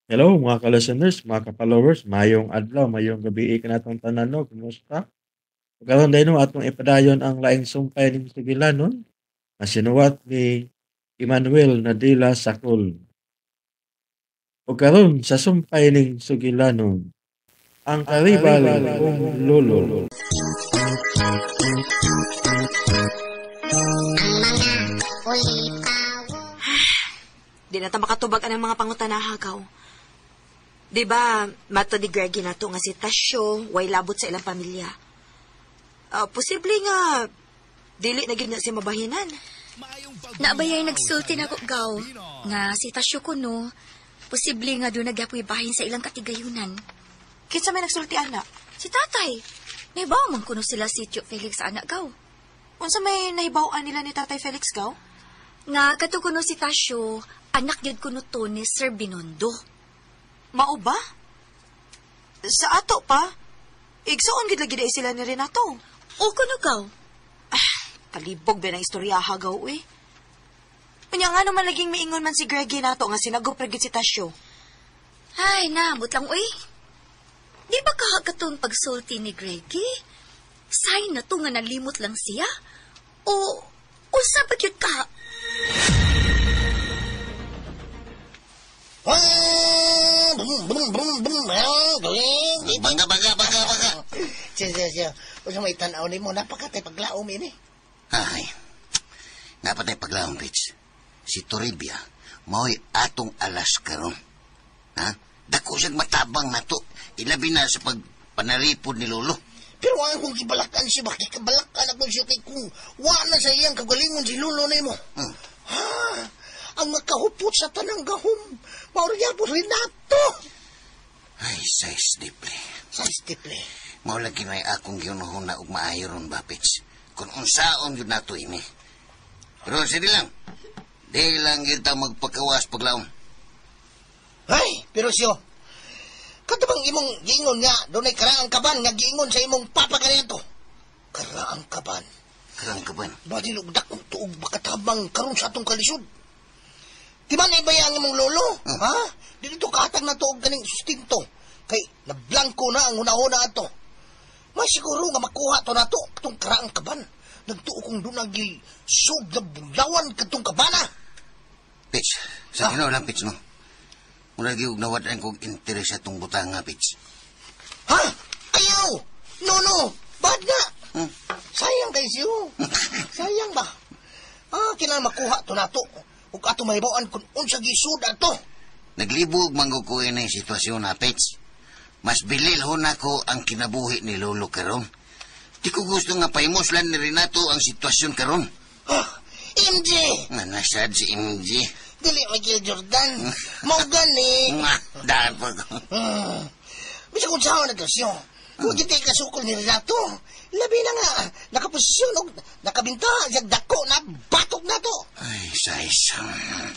Hello mga ka-listeners, mga ka-followers, mayong adlaw, mayong gabi kanatong tanan, no, kumusta? Karon diay, no, atong ipadayon ang laing sumpay ning sugilanon nga sinuwat ni Emmanuel Nadila Sakol. Ug karon sa sumpay ning sugilanon, ang karibal kong lolo. Di na ta makatubag anang mga pangutanaha, gaw. Di ba, mato di Greggy na to nga si Tasyo, way labot sa ilang pamilya. Posible nga, dili na gyud na siya mabahinan. Naabayay nagsulti na ko, gaw. Nga si Tasyo kuno, posible nga doon nagyapoy bahin sa ilang katigayunan. Kinsa may nagsulti, ana? Si tatay, nahibaw man kuno sila si Tio Felix, anak, gaw. Unsa may nahibaw-an nila ni Tatay Felix, gaw? Nga kato kuno si Tasyo, anak gyud kuno to ni Sir Binondo. Mao ba? Sa ato pa? Igsuon gid lagi di sila ni Renato. O kuno, gaw. Kalibog ba ng istoryaha, gaw, eh. Unya nga naman laging miingon man si Greggy nato nga sinagop ra gyud si Tasyo. Ay, naabot lang, uy. Di ba kahakatong pagsulti ni Greggy? Sign na to nga nalimot lang siya? O, usa ba gyud ka? Bangga, bangga, bangga, bangga. Siya, siya, siya. Unsa may tan-aw nimo, napakatay paglaom ini. Ay, napatay paglaom, Pitch. Si Toribia, mao'y atong alas karon. Ha? Dako siyang matabang na to. Ilabi na sa pagpanalipod ni Lolo. Pero ang akong gibalakan siya, bakit kabalakan ako siya kay kung wa na sa iyang kagalingon si Lolo nimo. Ha? Ang makahupot sa tanang gahom, maurya po rin nato. Ay, size deeply. Size deeply. Mao lagi na akong giunahuna og maayo ron ba, Pitch? Kung unsaon yun nato ini. Pero sige lang. Di lang kita magpakawas paglaom. Ay, pero siyo, kato bang imong giingon nga, doonay karaang kaban nga giingon sa imong papa kaniadto? Karaang kaban? Karaang kaban? Badin og dakong tuog makatabang karon sa atong kalisod. Di man ay baya ang imong lolo? Ha? Di dito kahatag na tuog ganing sustento. Kay nablangko na ang hunahuna ato. May siguro nga makuha to na to, katong karaang kaban. Nagtuo kong doon nagisog na bulawan katong kabana. Pitch, sa kinoo lang, Pitch, no? Mura gyud nawad-an kog interes sa itong butang nga, Pitch. Ha? Ayaw! No, no! Bad nga! Sayang kay siyo. Sayang ba? Ah, kinahanglan makuha to na to. Ug ato mahibaw-an kung unsa gisud ato. Naglibog man ko ini sitwasyon na, Pitch. Mas bililhon nako ang kinabuhi ni Lolo karon. Di ko gusto nga pahimuslan ni Renato ang sitwasyon karon. Ha? MJ! Nga nasad si MJ. Dili Michael Jordan. Mao gani. Nga, daan pa ko. Bisa kung saan na to siyo. Kung kita kasukol ni Renato, labi na nga, nakaposisyon og nakabinta, siyang dako na, batok na to. Ay, size.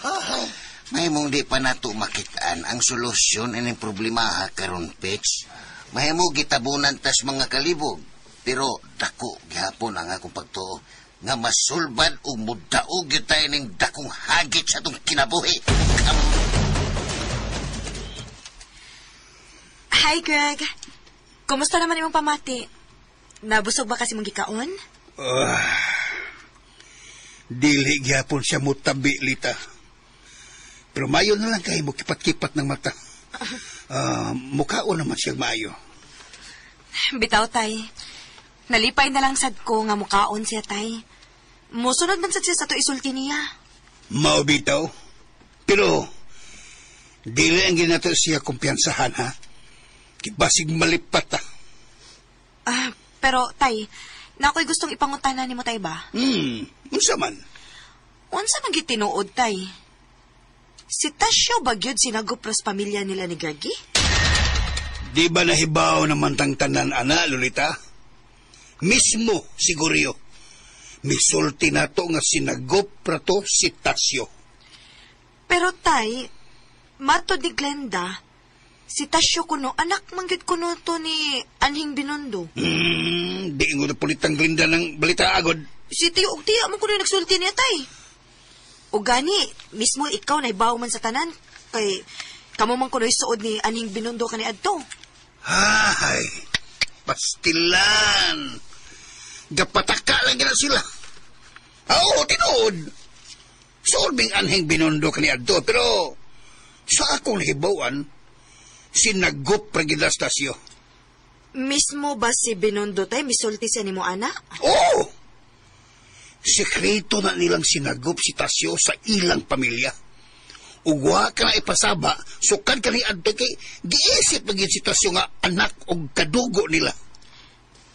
Ay. May mong di pa nato makitaan ang solusyon ining problema karon, Pitch. Mahimo gitabunan tas mga kalibog. Pero dako gihapon ang akong pagtuo nga masulbad ug mudaog gyud tayo ning dakong hagit sa atong kinabuhi. Hi, Greg. Kumusta naman imong pamati? Nabusog ba kasi mong gikaon? Dili gihapon siya mutabi, Lita. Pero mayo na lang kay mo kipat-kipat ng mata. Mukhaon naman siya maayo. Bitaw, tay. Nalipay na lang sad ko nga mukaon siya, tay. Musunod man sad siya sa to isulti niya. Mao bitaw. Pero, dili ang ginato siya kumpiyansahan, ha? Kibasig malipat, ha? Pero, tay, na ako'y gustong ipangutana ni mo, tay, ba? Unsa man? Unsa man gyud tinuod, tay? Si Tasyo ba gyud sinagupras pamilya nila ni Greggy? Di ba nahibaw naman tang tanan, ana, Lolita? Mismo, siguryo. Misulti na to nga sinagop prato si Tasyo. Pero, tay, mato di Glenda, si Tasyo kuno, anak manggit kuno to ni Anhing Binondo. Di nga na pulitang Glenda ng balita agod. Si Tiyo og Tiya mo kuno yung nagsulti niya, tay. O gani, mismo ikaw naibaw man sa tanan, kay Kamo man kuno'y suod ni anhing Binondo kaniadto. Ay, pastilan. Gapataka lang gina sila. Oo, tinuod. Suod bing anhing Binondo kaniadto, pero sa akong nahibawan, sinagop ra gid Tasyo. Mismo ba si Binondo tay misulti siya nimo ana? Oo! Sekreto na nilang sinagop si Tasyo sa ilang pamilya. Ug wa ka na ipasaba, sukad ka ni adto kay giisip na gyud si Tasyo nga anak og kadugo nila.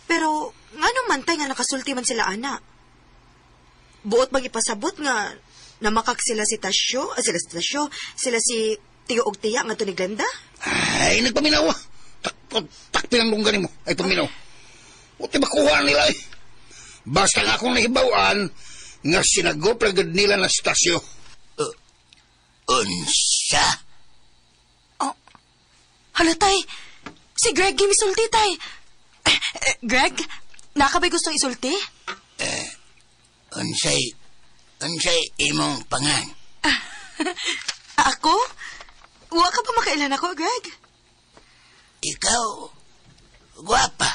Pero ngano man tay nga nakasulti man sila ana? Buot magipasabot nga namakak sila si Tasyo, sila si Tasyo, sila si Tiyo og Tiya nga ni Glenda? Ay, nagpaminaw. Takpi lang lungga nimo. Ay, paminaw. O, ti makuha nila eh. Basta nga akong nahibawan, nga sinagop ra gud nila na si Tasyo. Unsa? Oh, hala tay, si Greg misulti tay. Greg, nakabay gustong isulti? Unsay imong pangan? Ako? Wa ka pa makailan ako, Greg? Ikaw, gwapa.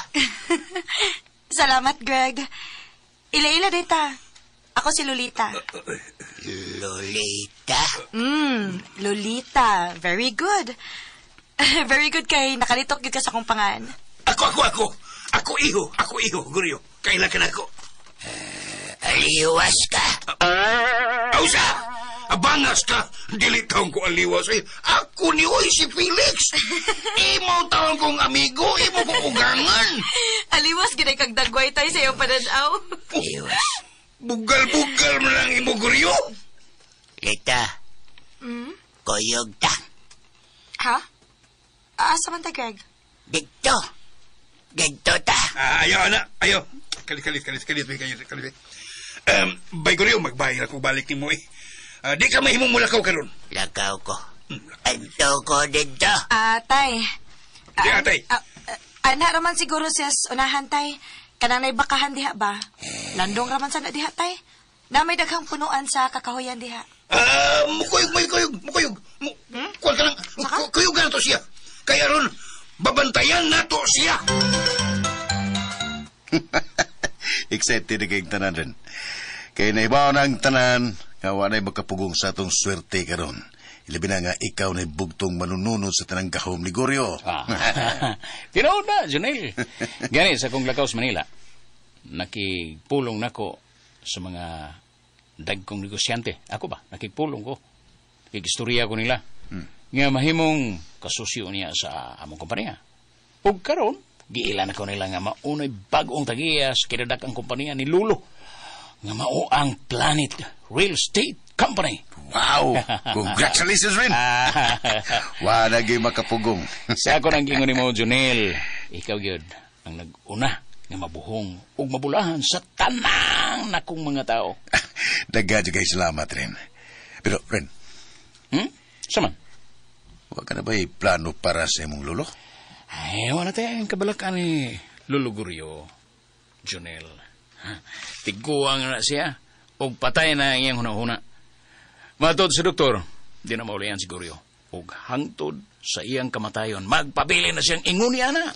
Salamat, Greg. Ila-ila dita. Ako si Lolita. Lolita? Lolita. Very good. Very good kay nakalitok gyud ka sa akong pangan. Ako. Ako iho, Guryo. Kaila ka na ako. Aliwas ka. Ausa! Abangas ka! Dili taong ko aliwas. Ay, ako ni Oy, si Felix. Imo taong kong amigo, imo kong ugangan. Aliwas gid ay kag dagway tay sa iyong pananaw. Aliwas. Bugal-bugal man ang imo, Guryo. Lita. Kuyog ta. Ha? Asa man ta, Greg? Dito. Dito ta. Ayaw, ana. Ayaw. Kalit. Bay, Guryo, magbayad ako balik ni mo eh. Di ka mahimong mulakaw karon. Lakaw ko. Anto ko dito. Tay. Di, atay. Ana raman siguro siya unahan, tay. Kanang naibakahan diha ba? Landong raman sana diha, tay. Na may daghang punuan sa kakahuyan diha. Mukuyog. Kuwan ka lang. Kuyog ka na to siya. Kaya ron, babantayan na to siya. Excited na kayong tanan rin. Kaya naibaw na ang tanan, nga wa na'y makapugong sa atong swerte karon. Ilabi na nga ikaw na'y bugtong manununod sa tanang gahom ni Goryo. Tinuod na, Junel. Gani, sa kong lakaw sa Manila, nakipulong nako sa mga dagkong negosyante. Ako ba? Nakipulong ko. Nakigistorya ko nila. Nga mahimong kasusyo niya sa among kompanya. Ug karon, giila na ko nila nga maunay bag-ong tagiya sa kinadak ang kompanya ni Lulo. Nga mao ang Planet Real Estate Company. Wow! Congratulations, Rin! Wala gyud makapugong. Sa ako nang gingon nimo, Junel, ikaw gyud ang nag-una nga mabuhong ug mabulahan sa tanang nakong mga tao. Daghan jud kay salamat, Rin. Pero, Rin. Saman? Wa ka na ba'y plano para sa imong lolo? Ay, wala tayong kabalakan ni Lolo Guryo, Junel. Tiguang na siya, og patay na iyang hunahuna. Matod si doktor, di na maulian si Guryo. Og hangtod sa iyang kamatayon, magpabili na siyang ingon niya na.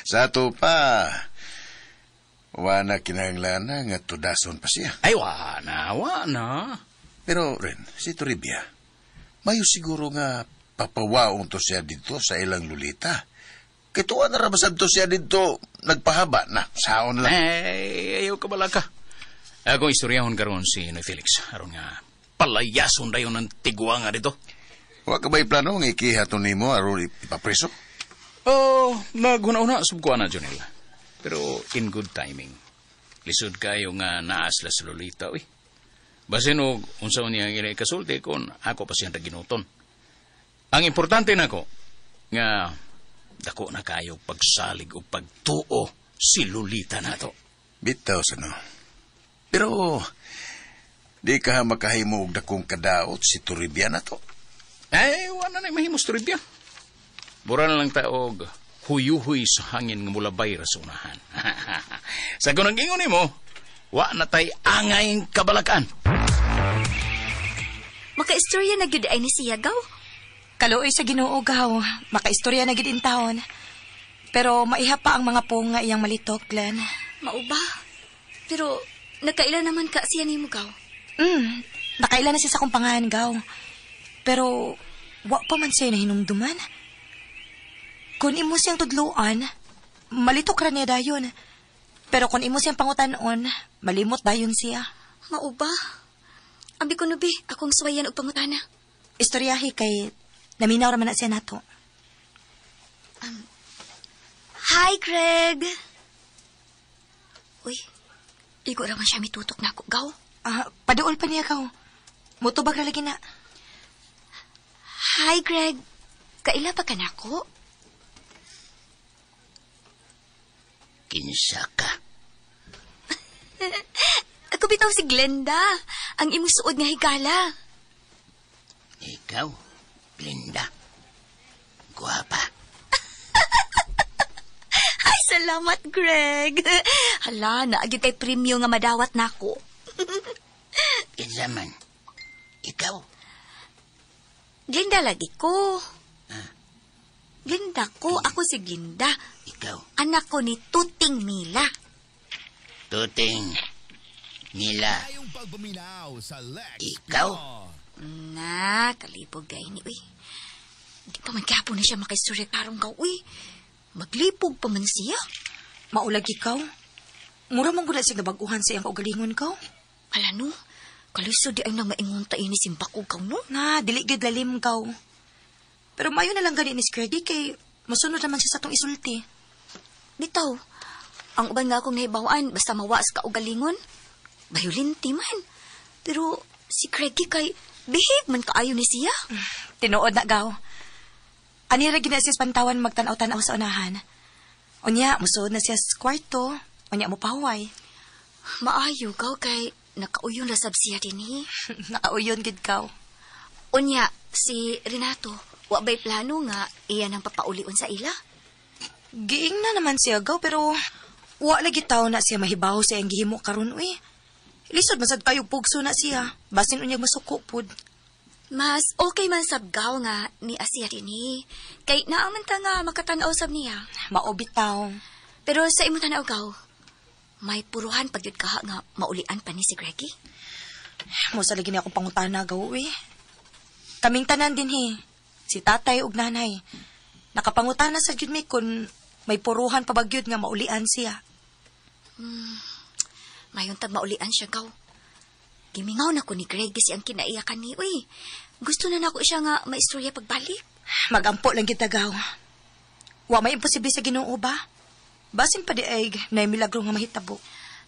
Sa ato pa, wana kinahanglan na nga tudason pa siya. Ay, wana, wana. Pero, Ren, si Toribia, mayo siguro nga papawaong to siya dito sa ilang lulita. Kituan na rabasad to siya dito, nagpahaba na, saon lang. Ay, ayaw ka balaka. Akong istoryahon karon si Noy Felix. Aron nga, palayason dayon ng tigwa nga dito. Wa ka ba'y plano nga ikiha to nimo aron ipapreso? Oh, naghuna-una, subkuha na, Jonel. Pero in good timing. Lisod kayo nga naasla sa lolita, uy. Basin og unsa niya ang ila ikasulti kung ako pa siyang ginuton. Ang importante nako nga dako na kayo pagsalig o pagtuo si Lolita nato. Bitaw sa no. Pero di ka makahimo og dakong kadaot si Toribia nato. Ay, wala na mahimo si Toribia. Bura na lang ta og huyuhuy sa hangin nga mulabay ra sa unahan. Sa kunang ingon nimo, wa na tay angay kabalakan. Makaistorya na gyud ay ni siya, gaw. Kaluoy sa Ginoo gaw, makaistorya na gid in taon. Pero maiha pa ang mga pong nga iyang malitok, Glenn. Mauba. Pero nakaila naman ka siya nimo, gaw. Nakaila na siya sa akong pangahan, gaw. Pero wa pa man siya nahinumduman. Kung imo siyang tudluan, malitok ra niya dayon. Pero kung imo siyang pangutanon, malimot dayon siya. Mauba. Ambi ko nubi, akong suwayan og pangutana. Istoryahi kay naminaw ra man na siya nato. Hi, Greg! Uy, igo ra man siya mitutok na ako, gaw. Ah, paduol pa niya gaw. Mutubag ra lagi na. Hi, Greg. Kaila pa ka nako? Kinsa ka? Ako bitaw si Glenda, ang imong suod nga higala. Ikaw, Glenda. Guwapa. Ay, salamat, Greg. Hala, naagyo kay premyo nga madawat nako. Kinsa man? Ikaw? Glenda lagi ko. Glenda ko, ako si Glenda. Ikaw? Anak ko ni Tuting Mila. Tuting Mila. Ikaw? Na, kalipog gay ni, uy. Di pa man kahapon na siya makaistorya karong gaw, uy. Maglipog pa man siya. Maulag ikaw. Mura mong gula siya nabaguhan sa iyang kaugalingon kaw. Hala no, kaluso di ay nang maingon tayo ni Simbako gaw, no? Na, dili gyud lalim kaw. Pero mayo na lang gani ni Scraggy kay mosunod naman siya sa tong isulti. Bitaw, ang uban nga akong nahibawaan, basta mawas ka kaugalingon. Bayulinti man. Pero si Craigie kay behave man kaayo ni siya. Tinuod na gaw. Ani ra gid na siya sa pantawan magtan-aw-tan-aw sa unahan. Unya, musuod na siya sa kwarto. Unya mo pahuway. Maayo gaw kay nakauyon ra sab siya dinhi. Nakauyon gid kaw. Unya, si Renato, wa ba'y plano nga iyan ang papaulion sa ila? Giing na naman siya gaw pero wa lagi taw na siya mahibaw sa iyang gihimo karon uy. Lisod man sad kayo pugso na siya. Basin unyag masuko pud. Mas okay man sabgaw nga ni Asiya dinhi. Kay naaman ta nga makatan-aw sab niya. Mao bitaw. Pero sa imong tan-aw gaw, may puruhan pag yun kaha nga maulian pa ni si Greggy. Mo sa lagi niya akong pangutana gaw uy. Kaming tanan dinhi. Si tatay ug nanay. Nakapangutana sa jud mi kun may puruhan pa bagyod nga maulian siya. Mayon tag maulian siya gaw. Gimingaw na ko ni Greg si ang kinaiyakan ni. Uy, gusto na nako siya nga maistorya pagbalik. Magampo lang kita gaw. Wa may imposible sa Ginoo ba? Basin pa di ay nay milagro nga mahitabo.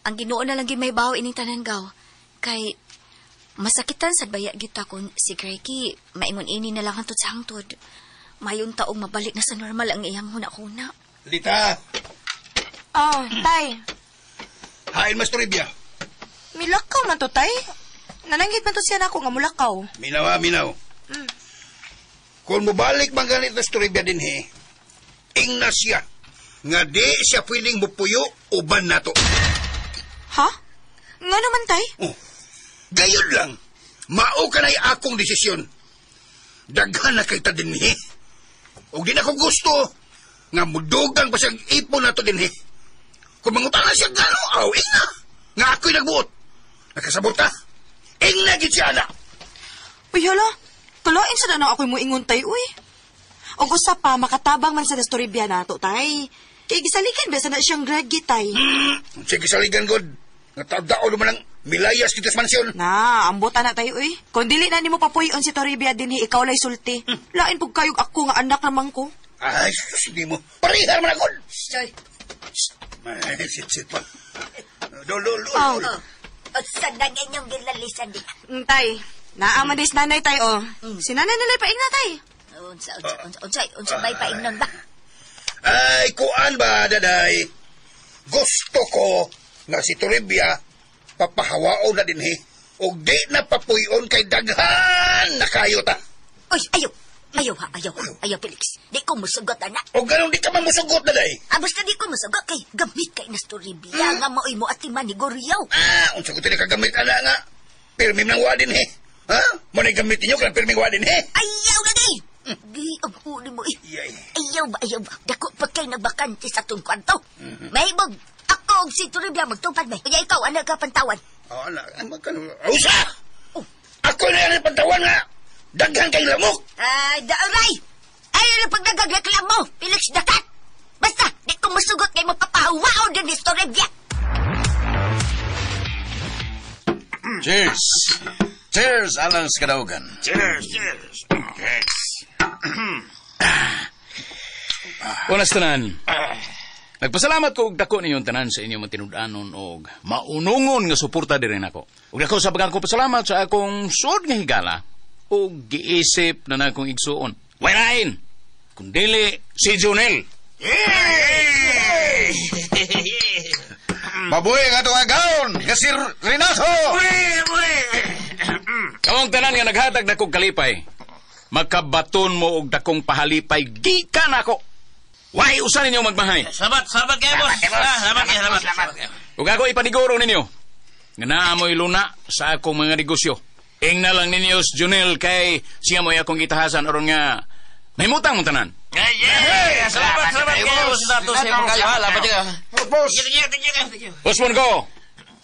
Ang Ginoo na lang gid may bawo ining tanan gaw. Kay masakitan sad baya gyud ta kun si Greggy maingon ini na lang hantod sa hangtod. Mayon taong mabalik na sa normal ang iyang huna-huna. Lita! Oh, tay. Hain mas Toribia. Milakaw man to, tay. Nananggit man to siya nako nga mulakaw. Minaw ha, minaw. Kung mubalik man ganito sa Toribia dinhi, ingna siya nga di siya pwedeng mupuyo uban nato. Ha? Nga naman, tay? Oh, gayon lang. Mao ka na'y akong desisyon. Daghan na kay ta dinhi. Og di na ko gusto nga mudugang pa siyang ipon nato dinhi. Kung mangutana siya gano, aw, ingna. Nga ako'y nagbuot. Nakasabot ta. Ingna gid siya, anak. Uy, hala. Kalain sa na ako'y muingon, tay, uy. Og usa pa, makatabang man sa Toribia nato, tay. Kay gisaligan ba sa na siyang Greggy, tay? Sige, saligan, God. Natagdao naman ang milayas dito sa mansyon. Na, ambota na tayo, uy. Kung dili na nimo papuyon si Toribia dinhi, ikaw lay sulti. Lain pug kayog ako nga anak naman ko. Ay, sus, hindi mo. Parihar man ako. Soy. Ay, sit-sit pa. Dol, dol, dol. Oh. Sa nang inyong gilalisan di. Tay, naaman dis nanay tay, oh. Si nanay nilay paingna, tay. Unsa, unsa, unsa, unsa, unsa ba'y paingnon ba? Ay, kuan ba, daday? Gusto ko nga si Toribia papahawaon na dinhi. Og di na papuyon kay daghan na kayo ta. Uy, ayaw. Ayaw ha, ayaw. Ayaw, Felix. Di ko musugot, anak. O ganun di ka man musugot, daday. Ah, basta di ko musugot kay gamit kay nas Toribia nga maoy mo atiman ni Goryo. Ah, unsa ko tini kagamit, anak nga. Pirmim nang wa dinhi. Ha? Mo na gamit ninyo kanang pirming wa din, eh? Ayaw lagi! Di, ang huli mo eh. Ayaw ba, ayaw ba. Dako pa kay nagbakante sa itong kwarto. Mahimog, ako og si Toribia magtupad may. Kaya ikaw, anak ka pantawan. Oh, anak, ang magkano? Usa! Ako na yan ang pantawan nga! Daghan kay lamok! Ay, daaray! Ayaw na pagdagagreklamo, Felix Dakat! Basta, di ko musugot kay mapapahawaon din ni Toribia. Cheers! Cheers, alang sa kadaugan. Cheers! Cheers! Cheers! Unas tanan. Nagpasalamat ko og dako ninyong tanan sa inyong matinud-anon og maunungon nga suporta diri nako. Ug dako sa pagkako pasalamat sa akong suod nga higala og giisip na nakong igsuon. Walain kun dili si Junel. Mabuhi ang atong agaon nga si Renato! Kamong tanan nga naghatag dakong kalipay. Makabaton mo og dakong pahalipay gikan ako. Way usa ninyo magmahay. Salamat, salamat kayo, boss. Salamat kayo, salamat. Ug ako ipaniguro ninyo nga naa mo'y luna sa akong mga negosyo. Ingna lang ninyo si Junel kay siya mo'y akong gitahasan aron nga mahimutang mong tanan. Yeah! Salamat, salamat kayo, boss. Nato sa imong kayo. Salamat kayo. Boss! Thank you, thank you, thank you. Usmon ko.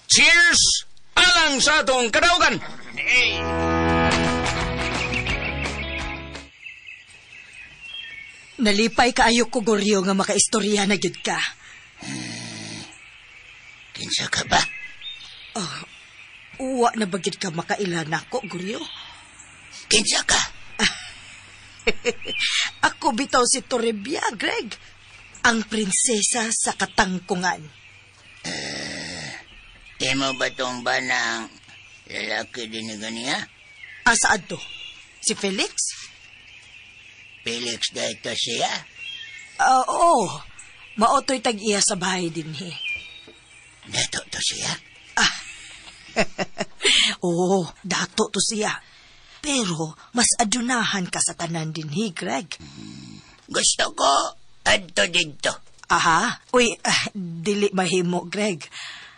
Cheers! Alang sa atong kadaugan. Nalipay kaayo ko, Goryo, nga makaistorya na gyud ka. Kinsa ka ba? Uwa na ba gyud ka makaila nako, Goryo? Kinsa ka? Ako bitaw si Toribia, Greg. Ang prinsesa sa katangkungan. Imo ba tong ba ng lalaki din ni ganiya? Asa adto? Si Felix? Felix dahito siya? Oo. Maotoy tag-iya sa bahay dinhi. Dato to siya? Oo, dato to siya. Pero mas adunahan ka sa tanan dinhi, Greg. Gusto ko adto didto. Aha. Uy, dili mahimo, Greg.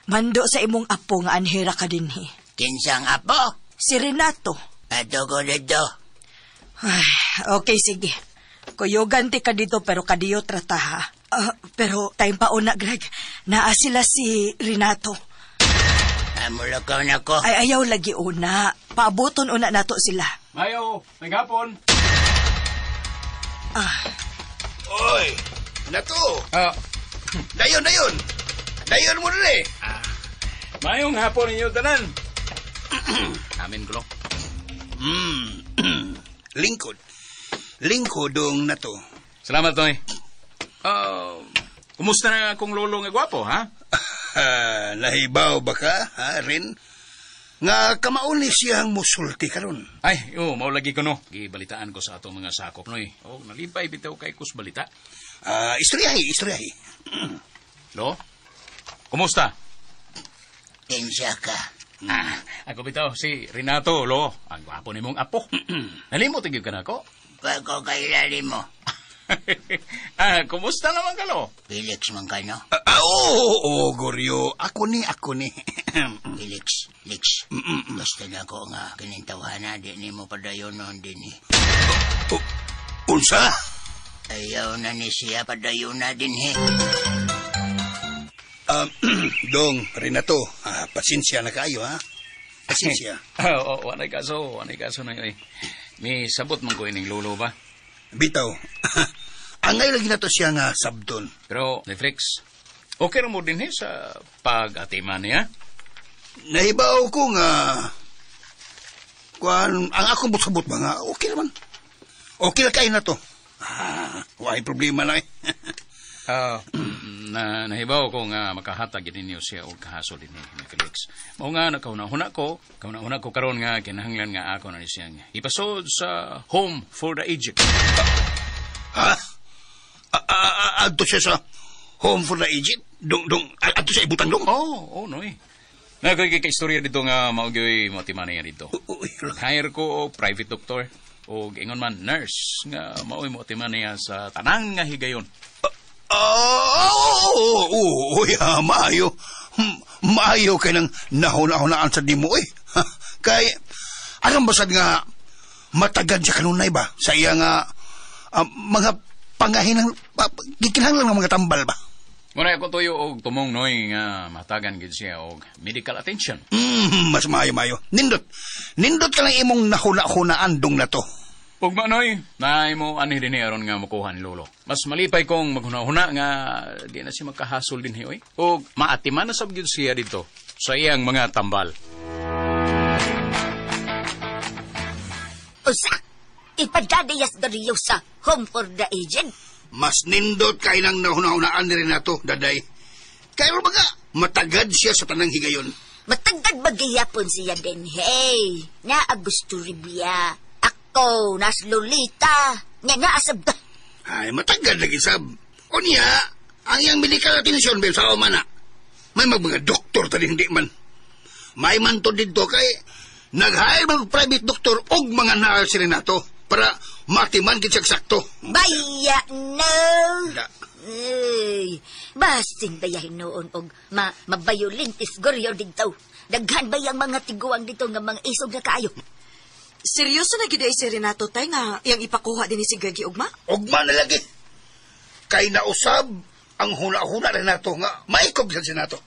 Mando sa imong apo nga anhira ka dinhi. Kinsang apo? Si Renato. Adto ko didto. Ay, okay, sige. Kuyugan ti ka dito pero kadiyo trata ha. Pero time pa una, Greg. Naa sila si Renato. Amulakaw na ko. Ay, ayaw lagi una. Paabuton una nato sila. Mayo, naghapon. Oy! Nato! Dayon, dayon! Dayon mo rin eh! Mayong hapon ninyo tanan. Amin ko. Lingkod. Lingkod dong na to. Salamat, Noy. Kumusta na akong lolo nga gwapo, ha? Nahibaw ba ka, ha, Rin? Nga kamauni siyang musulti karon. Ay, oo, maulagi ko no. Gibalitaan ko sa atong mga sakop, Noy. Oh, nalipay bitaw kay kus balita. Istoryahi, istoryahi. Lo? Kumusta? Kinsa ka? Ako bitaw, si Renato, lo. Ang gwapo ni mong apo. Nalimot gyud ka na ako. Bago kailalim mo. Kumusta naman ka, lo? Felix man ka, no? Oo, Goryo. Ako ni. Felix, Felix. Basta na ako nga kinintawhana, di ni mo padayonon din eh. Unsa? Ayaw na ni siya padayona din eh. Dong, Renato, pasensya na kayo, ha? Pasensya. Oo, wanay kaso na yun. May sabot man ko ining lolo ba? Bitaw. Angay lagi na to siya nga sabton. Pero, Netflix, okay ra mo din eh sa pag-atiman niya? Nahibaw ko nga, kuan, ang akong busabot ba nga, okay naman. Okay na kayo na to. Why problema na eh. Nahibaw ko nga makahatag ninyo siya og kahaso din ni Felix. Mao nga nakauna-huna ko karon nga kinahanglan nga ako na ni siyang ipasod sa Home for the Aged. Ha? Adto siya sa Home for the Aged? Dong adto siya ibutang dong? Oo, noy. Nagkay kay istorya dito nga mao gyoy motiman niya dito. Hire ko og private doctor og ingon man nurse nga maoy motiman niya sa tanang nga higayon. Maayo. Maayo kay nang nahuna-hunaan sa dimo eh. Kay Aron basad nga matagad siya kanunay ba sa iya nga mga pangahinang gikinahanglan nga mga tambal ba. Muna ako tuyo og tumong Noy nga matagan gid siya og medical attention. Mas maayo-maayo. Nindot. Nindot ka lang imong nahuna-hunaan dong na to. Ugma Noy, naay mo ani dinhi aron nga makuha ni Lolo. Mas malipay kong maghuna-huna nga di na siya makahasol dinhi oy. Og maatiman na sab gyud siya dito sa iyang mga tambal. Usa, ipadadayas Dario sa Home for the Aged. Mas nindot kay nang nahuna-hunaan ni Renato, daday. Kaya baga, matagad siya sa tanang higayon. Matagad bagayapon siya din. Hey, naagusto ribya. Ako, nas Lolita. Nga naasab ka. Ay, matagad lagi sab. O niya, ang iyang medical attention, babe, sa na. May mga doktor tadi hindi man. May man to dito kay nag-hire mag private doctor og mga nurse si Renato para matiman gid siya sakto. Baya no. Da. Ay, basing bayahin noon og mabayolintis goryo dito. Daghan ba yang mga tiguang dito nga mga isog na kaayo? Seryoso na gid ay si Renato tay nga iyang ipakuha din ni si Greggy ugma? Ugma na lagi. Kay nausab ang huna-huna Renato nga maikog sa Renato.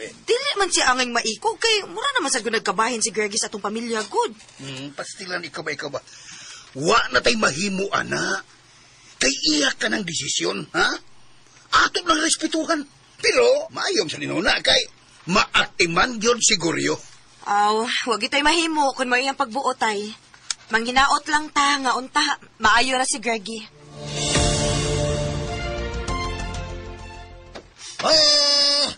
Dili man siya angay maikog kay mura naman sad ko nagkabahin si Greggy sa atong pamilya gud. Pastilan ikaw ba? Wa na tay mahimo ana. Kay iya ka ng desisyon, ha? Ato nang respetuhan. Pero maayom sa ninuna kay maatiman gyud siguryo. Aw, wag itay mahimo kung may iyang pagbuot ay. Manghinaot lang ta nga unta, maayo ra si Greggy.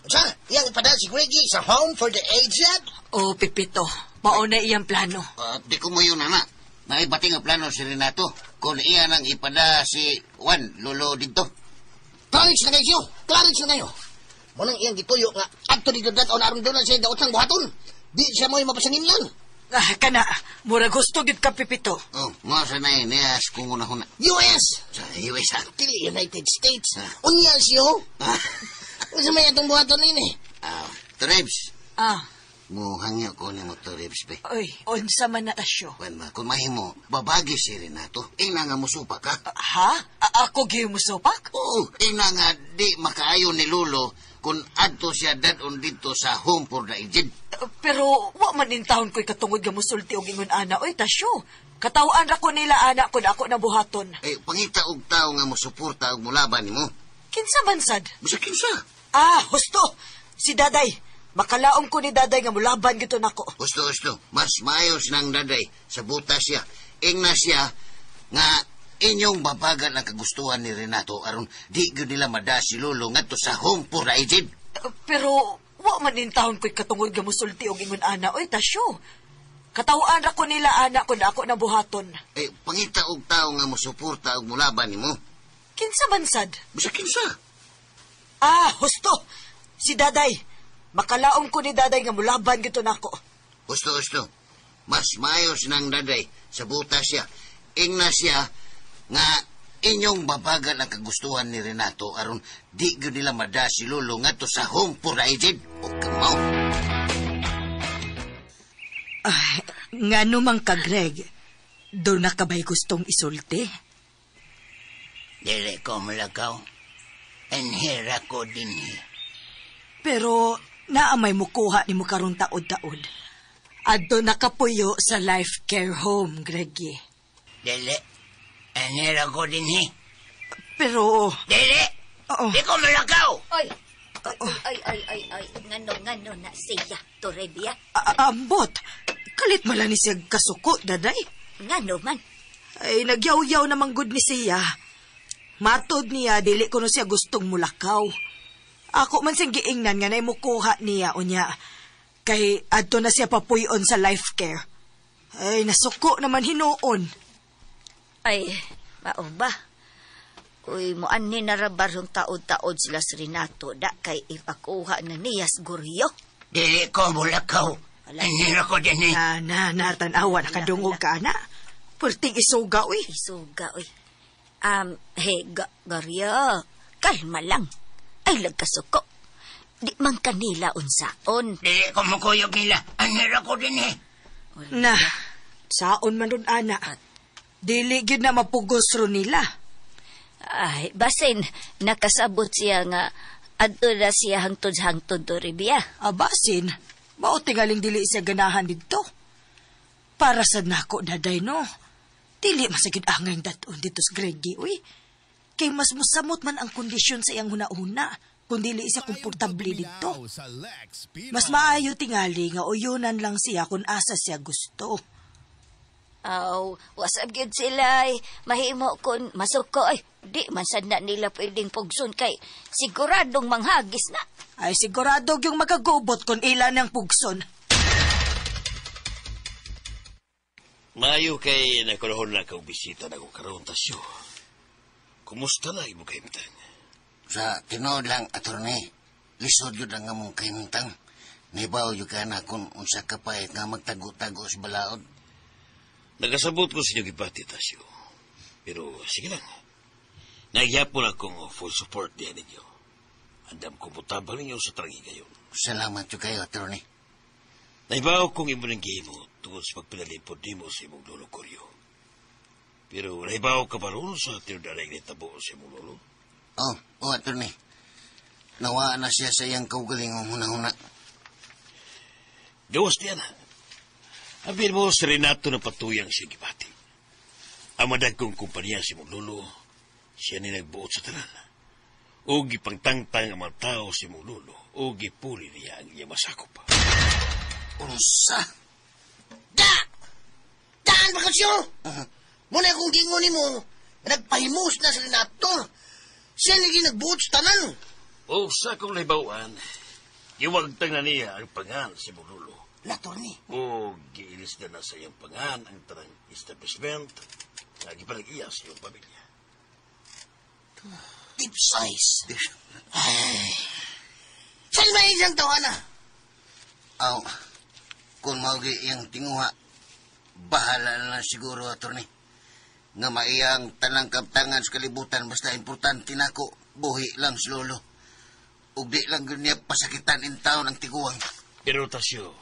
Sa, iyang ipadala si Greggy sa Home for the Aged? Oh, Pipito, mao na iyang plano. Di ko mo yun, anak. Naibati nga plano si Renato. Kung iya nang ipada si Juan, lolo dito. Clarence na kayo, Clarence na kayo. Munang iyang gituyo nga, adto dito dato na aron doon siya daot ng buhaton. Di siya mo'y mapasanin lang. Ah, kana, mura gusto gid ka, Pipito. Oh, mo sa na nias kung una-huna. US! Sa US, ha? Dili United States. Unya siyo. Unsa may atong buhaton nini? Ah, Toribs. Ah. Muhangyo ko ni mo, Toribs, be. Oy, unsa man na tasyo? Wan ma, kung mahimo, babagi si Renato. Ina nga musupa ka. Ha? Ako gyud musupak? Oo, ina nga di makaayo ni Lolo kung adto siya dadon dito sa Home for the Aged. Pero wa man in taon ko'y katungod nga musulti og ingon ana. Oy, tasyo. Katawaan ra ko nila ana kun ako na buhaton. Eh, pangita og tawo nga mosuporta og mulaban nimo. Kinsa man sad? Bisa kinsa? Ah, husto. Si Daday. Makalaom ko ni Daday nga mulaban gito nako. Husto, husto. Mas maayos nang Daday sa buta siya. Ingna siya nga inyong babagan ang kagustuhan ni Renato aron di gyud nila mada si Lolo ngadto sa Home for the Aged. Pero wa man in taon ko'y katungod nga musulti og ingon ana. Oy, tasyo. Katawaan ra ko nila ana kun ako na buhaton. Eh, pangita og tawo nga mosuporta og mulaban nimo. Kinsa man sad? Bisa kinsa? Ah, husto. Si Daday. Makalaom ko ni Daday nga mulaban gito nako. Husto, husto. Mas maayos nang Daday sa buta siya. Ingna siya nga inyong babagan ang kagustuhan ni Renato aron di gyud nila mada si Lolo ngadto sa Home for the Aged o kamaw. Ay, ngano man ka, Greg? Doon na ka ba'y gustong isulti? Dili ko malakaw. Anhira ko din. Pero naamay mukuha ni mo karon taod-taod. Adto nakapuyo sa life care home, Greggy. Dili. Anhira ko din. Pero... Dili! Oo. Di ko malakaw! Oy! Ay, ay, ay, ay, ngano na siya, Torrebia. Ambot, kalit mala ni siya kasuko, Daday. Ngano man? Ay, nagyaw-yaw namang good ni siya. Matod niya, dili ko no siya gustong mulakaw. Ako man siyang giingnan nga na imukuha niya o niya. Kay adto na siya papuyon sa life care. Ay, nasuko naman hinuon. Ay, mao ba? Uy, muan ni narabarong taod-taod sila si Renato da kay ipakuha na niya siguryo. Dili ko mulakaw. Anhira ko din eh. Na, tanawa, nakadungog ka na. Perting isuga, uy. Isuga, uy. Hey, Goryo, kalma lang. Ay, lagkasuko. Di man kanila unsaon. Dili ko mukuyog nila. Anhira ko din eh. Na, Saon man ron, ana. Dili gyud na mapugos ron nila. Ay, basin, nakasabot siya nga adto na siya hangtod-hangtod, Toribia. Abasin, mao tingaling dili siya ganahan didto. Para sa nako, daday, no? Dili masagid angay daton dito sa Greggy, uy. Kay mas musamot man ang kondisyon sa iyang huna-huna kung dili siya komportable dito. Mas maayo tingali nga uyunan lang siya kung asa siya gusto. Aw, wasab gyud sila ay. Mahimo kun masuko ay. Di man sad na nila pwedeng pugson kay siguradong manghagis na. Ay sigurado yung magagubot kung ilan ang pugson. Maayo kay nakulahon na kang bisita na kong karoon, Tasyo. Kumusta na imo kahimtang? Sa tinuod lang, attorney, lisod yun ang among kahimtang. Nibaw yun ka na kung unsa ka pa nga magtago-tago sa balaod. Nagasabot ko sa inyo gibati, Tasyo. Pero sige lang. Nagyapon akong full support diyan ninyo. Andam ko mutabang ninyo sa trangi kayo. Salamat yun kayo, attorney. Naibaw kong imo ng gihimo tungod sa pagpinalipod nimo sa imong lolo Koryo. Pero naibaw ka ba ron sa tinudaling nitabo sa imong lolo? Oh, attorney. Nawaan na siya sa iyang kaugalingong huna-huna. Gawas niya na. Abin mo si Renato na patuyang siya gibati. Ang madagkong kumpanya si imong lolo, siya ni nagbuot sa tanan. O gipangtangtang ang mga tao si imong lolo, o gipuli niya ang iya masakop. Unsa? Da! Daan ba kasyo? Muna kung gingon ni mo, nagpahimus na si Renato. Siya lagi nagbuot sa tanan. O sa akong lahibawan, giwagtang na niya ang pangan si imong lolo. Latorni. O giilis na sa iyang pangan ang tanang establishment nga gipanag-iya sa iyong pamilya. Deep size. Ay. Saan ba isang tawana? Aw, kung maugi iyang tinguha, bahala na lang siguro, attorney. Nga maiyang tanang kaptangan sa kalibutan, basta importante nako, buhi lang si lolo. Ug di lang gyud niya pasakitan in taon ang tiguang. Pero Tasyo,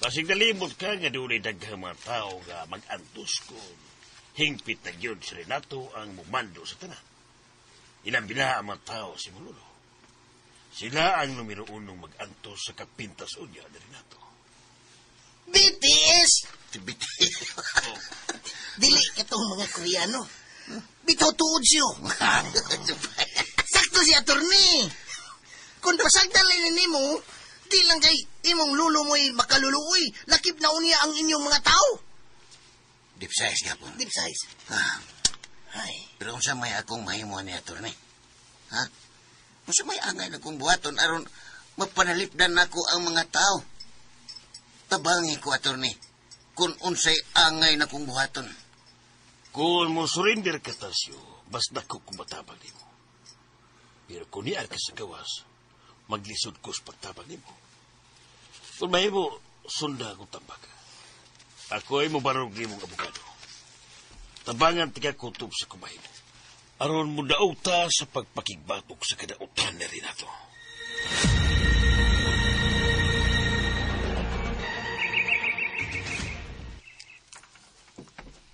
basig nalimot ka nga dunay daghang mga tao nga mag-antos kung hingpit na gyud si Renato ang mumando sa tanan. Ilang bila ang mga tao si Mulolo. Sila ang numero unong mag-antos sa kapintas unya ni Renato. BTS! BTS. Oh. Dili katong mga Koreano. Bitaw tuod siyo. Sakto si attorney. Kung pasagdalin nimo, di lang kay imong lulo mo'y makaluluoy. Lakip na unya ang inyong mga tao. Deep size nga po. Deep size. Ah. Ay. Pero unsa may akong mahimo ni attorney? Ha? Unsa may angay na kong buhaton aron mapanalipdan nako ang mga tao? Tabangi ko, attorney, kung unsay angay na kong buhaton. Kung mo surrender ka, Tasyo, mas dako kong matabang nimo. Pero kung niya ka sa gawas, maglisod ko sa pagtabang nimo. Kung mahimo, sunda akong tambak. Ako ay mubarog nimong abogado. Tabangan tiga kutob sa kumahimo. Aron mo daog ta sa pagpakigbatok sa kadautan ni Renato.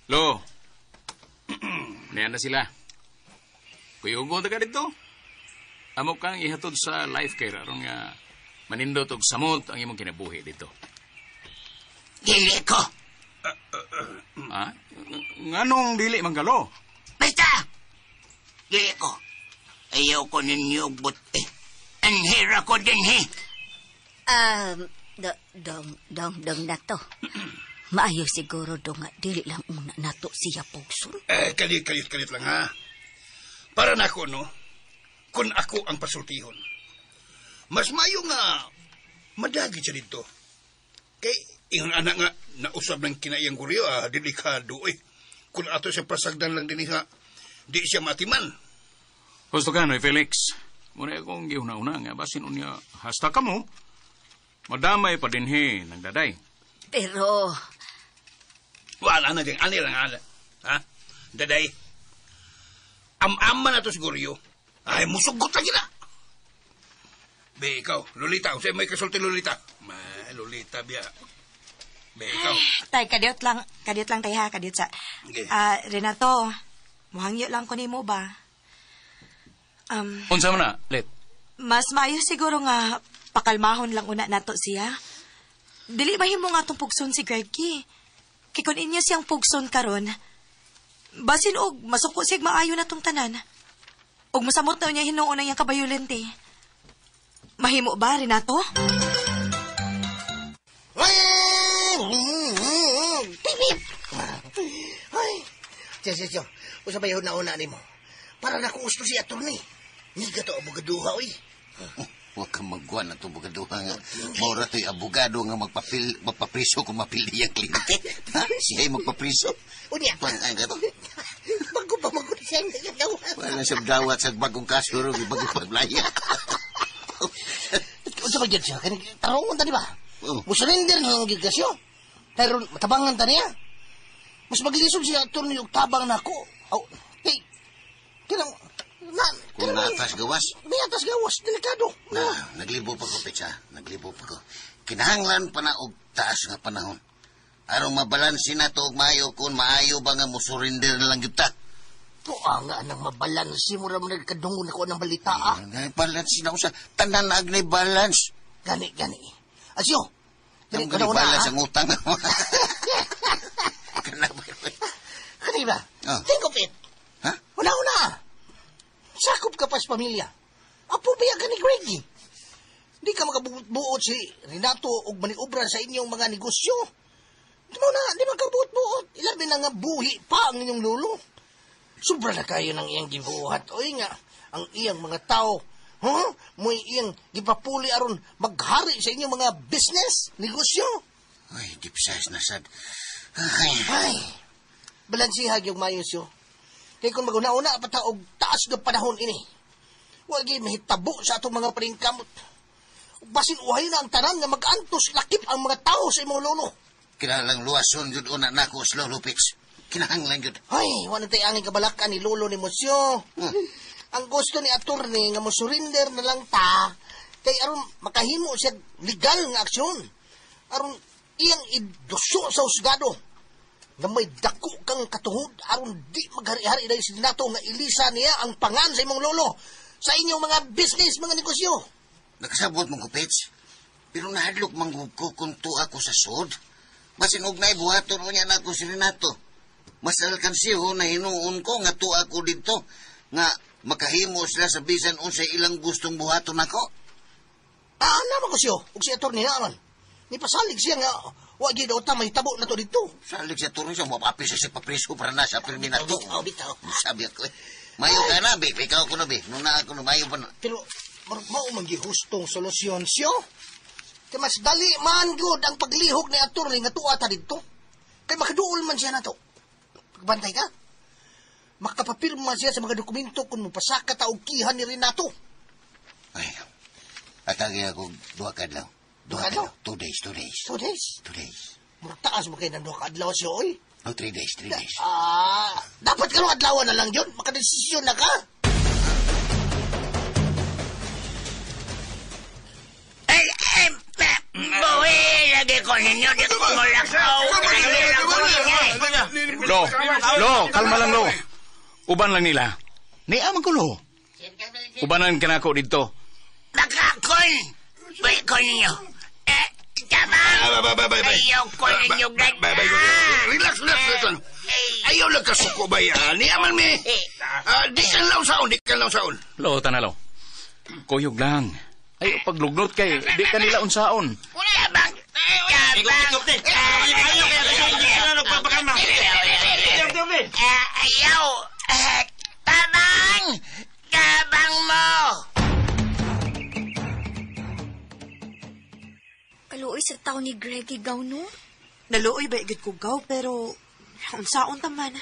Lo, niyan na sila. Kuyugo ta ka dito. Amo kang ihatod sa life care aron nga manindot og samot ang imong kinabuhi dito. Dili ko. Ha? Nganong dili manggalo? Basta! Dili ko. Ayaw ko ninyo buti. Anhira ko din he. Dong na to. Maayo siguro dong nga dili lang una nato siya pugson. Eh, kalit lang ha. Para nako no, kung ako ang pasultihon. Mas maayo nga madagi siya dito. Kay ingon anak nga nausab ng kinaiyang guryo, delikado eh. Kung ato siya pasagdan lang din ha, di siya matiman. Gusto ka, Noy Felix. Muna akong gihuna-una nga, basin unya, hasta ka mo. Madamay pa din he, nang daday. Pero... Wala na dyan, ani lang ala. Ha? Daday, am-ama na to siguro. Ay, musugot lagi na. Be, ikaw, Lolita, kung sa'yo may kasulti, Lolita. Ma, Lolita, biya. Be, ikaw. Tay, kadiyot lang. Kadiyot lang tay ha, kadiyot sa... Okay. Renato, muhangyo lang ko nimo ba? Unsa man na, Let? Mas maayo siguro nga pakalmahon lang una nato siya. Dili mahimo nga atong pugson si Greggy. Kay kun inyo siyang pugson karon, basin og masuko siya maayo na tong tanan. Og masamot na niya hinuon ang iyang kabayolente. Mahimo ba, Renato? Ay, siya, siya. Usa ba yun na-una ni mo? Para na gusto si attorney. Niga to abogaduha, oy. Huwag kang magkuhan na itong abogaduha nga. Maura to'y abogado nga magpapriso kung mapili ang kliyente. Ha? Siya'y magpapriso. Unya. Pang-ang ka to. Bago pa magod siya. Wala siyang dawat sa bagong kaso ro, bagong paglaya. Unsa ba gyud siya? Kani tarongon ta di ba? Oh. Musurrender na lang gyud kasyo. Pero matabangan ta niya. Mas maglisod siya attorney og tabang nako. Aw, kay kinang na Kung naatas gawas, may atas gawas delikado. na, naglibo pa ko, Petsa. Naglibo pa ko. Kinahanglan pa na og taas nga panahon. Aron mabalanse na to og maayo kung maayo ba nga musurrender na lang gyud ta. Tuwa nga nang mabalanse mo ra man nagkadungon ako ng balita ah. Ay, balance na ko sa tanan na agnay balance. Gani gani. Asyo. Ang Gani gani una, balance ah. ang utang. Kana ba? Kani ba? Ah. Think of it. Ha? Una una. Sakop ka pa sa pamilya. Apo biya ka ni Greggy. Di ka makabuot-buot si Renato og maniobra sa inyong mga negosyo. Di mo na, di makabuot-buot. Ilabi na nga buhi pa ang inyong lolo. Sobra na kayo ng iyang gibuhat. Oy nga, ang iyang mga tao, huh? Mo'y iyang gipapuli aron maghari sa inyong mga business, negosyo. Ay, deep size na sad. Ay, Ay, balansihag yung mayos yo. Kaya kung maguna-una pa ta og taas ng panahon ini, wagi mahitabo sa atong mga paningkamot. Basin uhay na ang tanan nga mag-antos lakip ang mga tao sa imong lolo. Kinahanglang luwason yun una nako sa lolo, Pits. Kinahanglan yun. Ay, wala tay angin kabalakan ni lolo ni Mosyo. Ang gusto ni attorney nga mo surrender na lang ta kay aron makahimo siya legal nga aksyon. Aron iyang iduso sa husgado nga may dako kang katuhod aron di maghari-hari dahil si Renato nga ilisa niya ang pangan sa imong lolo sa inyong mga business, mga negosyo. Nakasabot mong kupits. Pero nahadlok manggug ko kung tuwa ko sa sod. Basin og naibuhaton o niya na ako si Renato. Mas alkansiho na hinuon ko nga tuwa ko dito nga makahimo sila sa bisan unsay ilang gustong buhaton ako. Ah, naman ko siyo, ug si attorney naman. Nipasalig siya nga wa gyud ta mahitabo na to dito. Salig sa attorney siya, mapapi siya sa papriso para na sa pirmi na to. Bitaw, bitaw. Sabi ako eh. Mayo ka na, be. Ikaw ko na, be. Nung na ako na, mayo pa na. Pero mao man gihustong solusyon siyo. Kay mas dali man gud ang paglihok ni attorney nga tuwa ta didto. Kay makaduol man siya nato. Pagbantay ka. Makapapirma siya sa mga dokumento kung mopasaka ta og kihan ni Renato. Ay, atagi ako duha ka adlaw. Duha Duha ka adlaw. 2 days, 2 days. 2 days? 2 days. Murag taas mo kayo ng duha ka adlaw siya, oy. Oh, 3 days, 3 days. Ah, dapat karong adlaw na lang yun. Makadesisyon na ka. Ay, ay, buhi, lagi ko ninyo, di ko mulakaw. Lagi ko ninyo. Lo, lo, kalma lang lo. Uban lang nila. Niaman ko lo. Ubanan ka na ako dito. Bakakon! Buhi ko ninyo. Eh, tabang! Ayaw ko ninyo, Bay, bay, relax, relax, relax lang. Ayaw lang kasuko ba yan? Niaman mi. Di ka lang saon, di ka lang saon. Lo, tanalo. Kuyog lang. Ay, paglugnot kay, di ka nila unsaon. Tabang! Tabang! Ayaw kaya kasi hindi sila nagpapakalma. Ayaw! Tabang! Tabang mo! Kaluoy sa tao ni Greggy gaw, no? Naluoy ba igid ko gaw, pero unsaon ta man.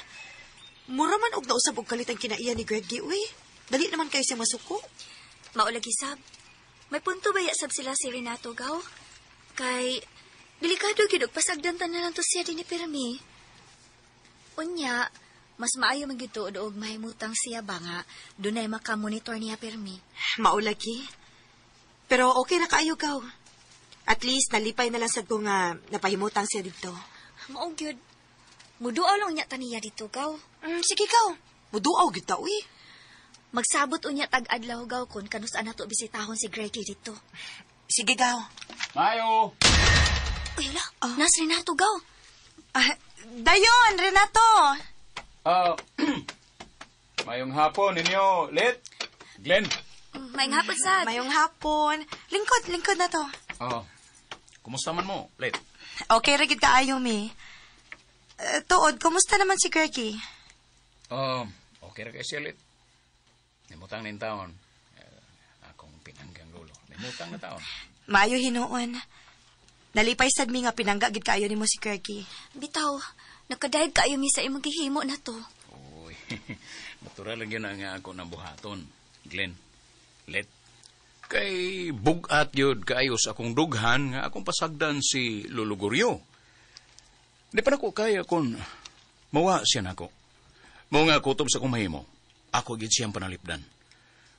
Mura man og nausab og kalit ang kinaiya ni Greggy, uy. Dali naman kayo siya masuko. Maulagi sab. May punto ba sab sila si Renato gaw? Kay delikado gyud og pasagdan ta na lang to siya dinhi pirmi. Unya, mas maayo man gyud tuod og mahimutang siya ba nga dunay makamonitor niya pirmi. Maulagi. Pero okay na kaayo gaw. At least, nalipay na lang sad ko nga napahimutang siya dito. Mao gyud. Muduaw lang unya taniya dito, gaw. Sige, gaw. Muduaw gyud ta, uy. Magsabot unya tag-adlaw, gaw, kun kanus-an nato bisitahon si Greggy dito. Sige, gaw. Mayo! Uy, hala. Nas Renato, gaw. Dayon, Renato! Mayong hapon ninyo, Let. Glenn. Mayong hapon, sad. Mayong hapon. Lingkod, lingkod na to. Oh. Kumusta man mo, Let? Okay, ra gid kaayo mi. Tuod, kumusta naman si Greggy? Okay ra kay siya, Let. Nimutang nin taon. Akong pinanggang lolo. Nimutang na taon. Maayo hinuon. Nalipay sad mi nga pinangga gid kaayo nimo si Greggy. Bitaw, nakadayeg kaayo mi sa imong gihimo na to. Uy, natural lang yun ang ako ng buhaton, Glenn. Let. Kay bugat yun kaayo sa akong dughan nga akong pasagdan si Lolo Gorio. Di pa nako kaya kung mawa siya nako. Mao nga kutob sa akong mahimo, ako gid siyang panalipdan.